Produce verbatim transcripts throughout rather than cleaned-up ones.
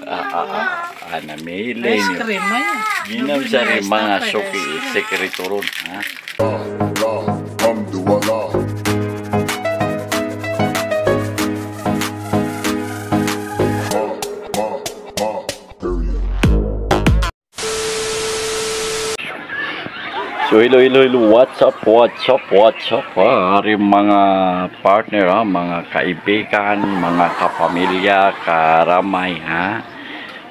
Ah, ah, ah, ah, na mili niyo. Ice cream, ay. Di na misa rin mga suki, sekreto ron, ha? So, hello, hello, hello. What's up, what's up, what's up? Ah, ari mga partner, ha? Mga kaibigan, mga kapamilya, karamay, ha?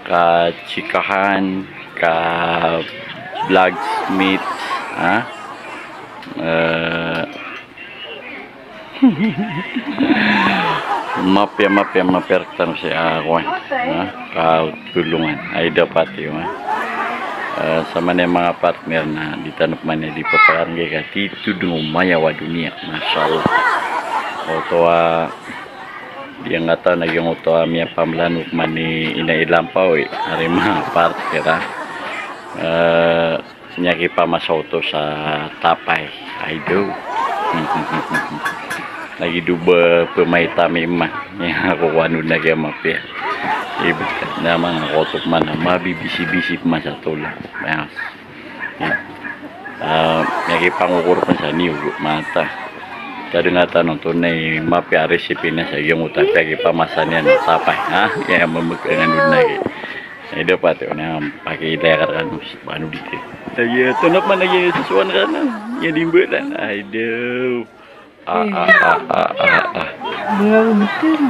Kachikahan, ka-vlogsmates, ha? Eh, Mapiya, mapiya, mapiya rektano si, ah, kuwan, ah, katolongan. Ay, dapat iyo, ah. Ah, sa mani mga partner na di tano pman di papakarangay ka titho dn o mayaw a doniya. Masha Allah. Oto a, di angkatan a giyangkoto a miyapamlano pmani ina i Lampaw, eh. Ari mga partner, ah. Ah, Miyakipamasa oto sa Tapay. Ay do. Lagid o ba pmaita mi ma. Aya ko kowan on na giya mapiya. Ibet na manga koto pman a mabibisibisi pman sa tola. Aya. Ah, miyakipangokor pn sa niyo mata. Kadn a tano oto na i mapiya a recipe na sa giyangkoto a piyakipamasa niyan a Tapay. Ha? Aya mamk angan on na giya. Ay, dapat iyo na pakiilay ka rkano, ano dito. Ay, tonap man lagi sa suwan ka na. Aya di mbalan. Ay, daw. Ah, ah, ah, ah, ah, ah.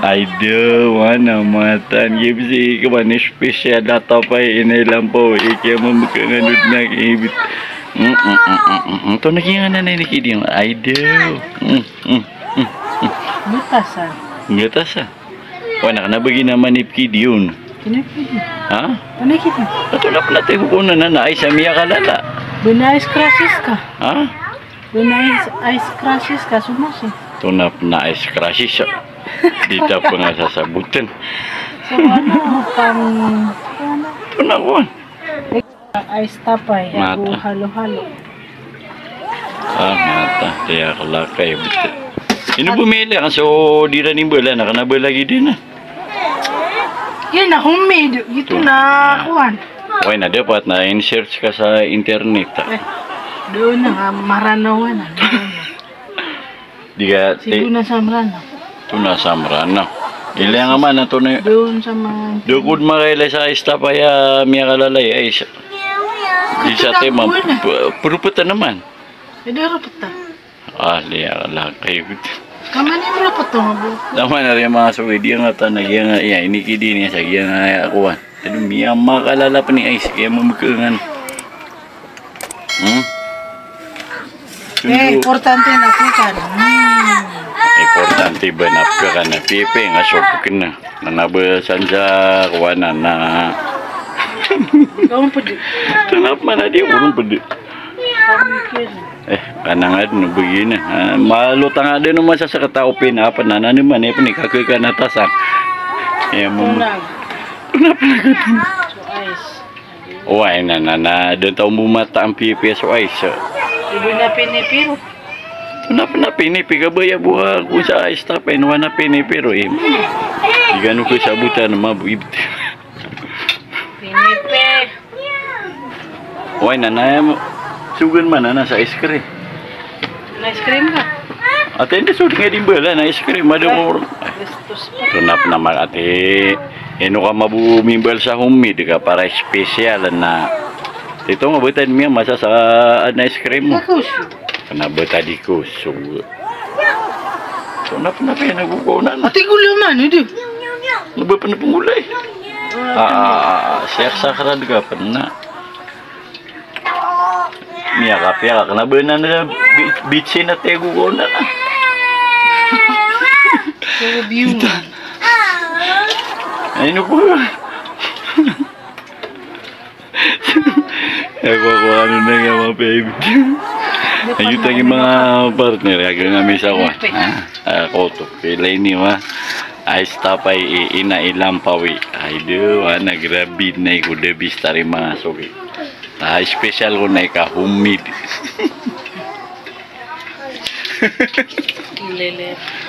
Ay, daw, ana matan. Gibsi ka man special na Tapay ina i Lampaw. Iki mamk angan on na gibit. Mm, mm, mm, mm, mm. Ito na kinganan na ini kidi. Ay, daw. Mm, mm, mm, mm. Gatasan. Gatasan. Wana ka na ba gina manipkid iyon? Kinipkid iyon. Ha? Kinipkid iyon. Ato na pala tayo kukunan na na ice a miyakalala. Bina ice crushes ka. Ha? Bina ice, ice crushes ka, sumasi. Ito na pala ice crushes, ah. Di ta pa nga sasabutan. So, ano, pang, ano? Ito na, kuwan. Ice Tapay, ago halo-halo. Ah, mata, di ako lakay. Ino bumili? Kaso di ra ni mbala, na kna ba lagi din, ah. Yan na, homemade. Ito na, kuwan. Okay na, dapat na in-search ka sa internet, ah. Eh, doon na nga, Maranaw na. Di ka, ti- Siguro na sa Mranaw. Ito na sa Mranaw. Ilay nga man, ito na. Doon sa mga, doon ko makailay sa Ice Tapay a miyakalala, ay, isa. Isa tayo, ma-, p-, purupatan naman. Hindi, purupatan. Ah, liya ka lang kayo. Kaman yung purupatan, abo. Naman na rin mga suwi, di nga tanag, iya nga, iya, inikidi niya sa, iya nga, iya, kuwan. Ano, miya, makalala pa ni Ice, kaya mamagkangan. Hmm? Eh, importante na po ka. Hmm. Importante ba na po ka na pipi, nga sopok na. Nanabasan sa kuwanan na. Ikaw ang pwede. Tanap man na di, urong pwede. Kami kiri. Eh, kanangad no bagi na. Ah, malutang ada no masa sa katao pin, apa na, na naman, eh, pin, ikakay ka na tasang. Eh, mum-, tunag. Tunap na ka dun. So, ice. Oway, na, na, na, dun taw mo mata ang pipi so ice, so. Ibo na pinipiro. Tunap na pinipi ka ba ya buha ko sa Ice Tapay, no, na pinipiro, eh. Di gano ko sabutan, mabuib. Pinipi. Oway, na, na, sugan man, na, sa ice cream. Na ice cream ka? Ate, hindi, sugan nga di mbala, na ice cream, madam mo. Gustos pa. Tunap na ma-, ate, ino ka mabumimbal sa homemade ka para special na. Ito nga, bata niya, masa sa, na ice cream mo. Kakuso. Kana bata di kuso. Tunap na pinagukaw na. Ate, gula man, hindi. Ano ba pala pong gulay? Ah, ah, ah, ah, siya sa karad ka pa na. Niya ka, piya ka, kna ba na na bi-, bitsin na tego ko na na. Pero view mo. Ay, no po. Ako, ako, ano na nga, mga baby. Ayun, tayo mga partner, ako nga may sawa. Ha? Ako, to, pilay niyo, ha? Ice Tapay, i-, ina i Lampaw i. Ay, do, ha, nagrabi na iko, the best, tari mga suki. Ah, special ko na ika homemade. Kilele.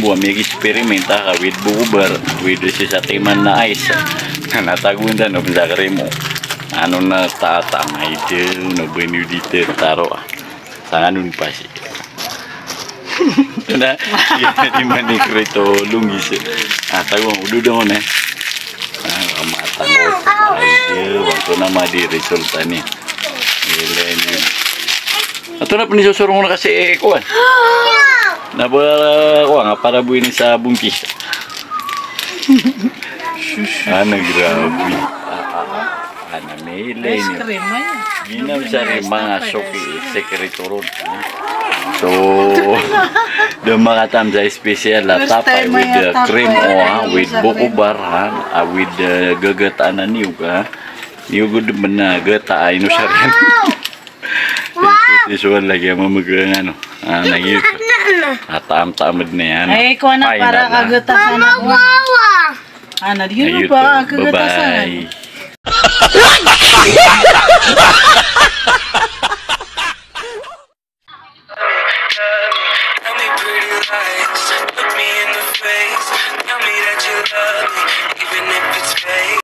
bo a miyag-experiment a ka with buko bar, with sii sa timan na ice. Na tagoan tano pn sa cream o. Ano na tatangay dn, na ba niyo di taro a. Tangan on pasi. Na, di man i cream o longis. Ah, tago, odo dn on eh. Ah, kamatang o. Ay, di, wanto na madi resulta ni. Ilan yun. Ato na pn i sosorong na kasi eh, kuwan. Na ba, kuwan, nga para bo ini sa bungkis. Ana, grabe. Ah, ah, ah. Ana, mili. Ice cream, ay. Di na sa rin mga soki, sekreto ron. So, do makatam sa special na tapay with the cream o, ha, with buko bar, ha, ah, with the gagat ana niyog, ha. Niyog dn na gata, ay, no, sa rin. Wow! Ito, ito, lagi ang mamagana, no? Ah, lagi ito. Ataam-taam na yan. Ay, kuha na, para kagatasan na. Mama, wawa! Ana, di yun ba kagatasan? Bye-bye.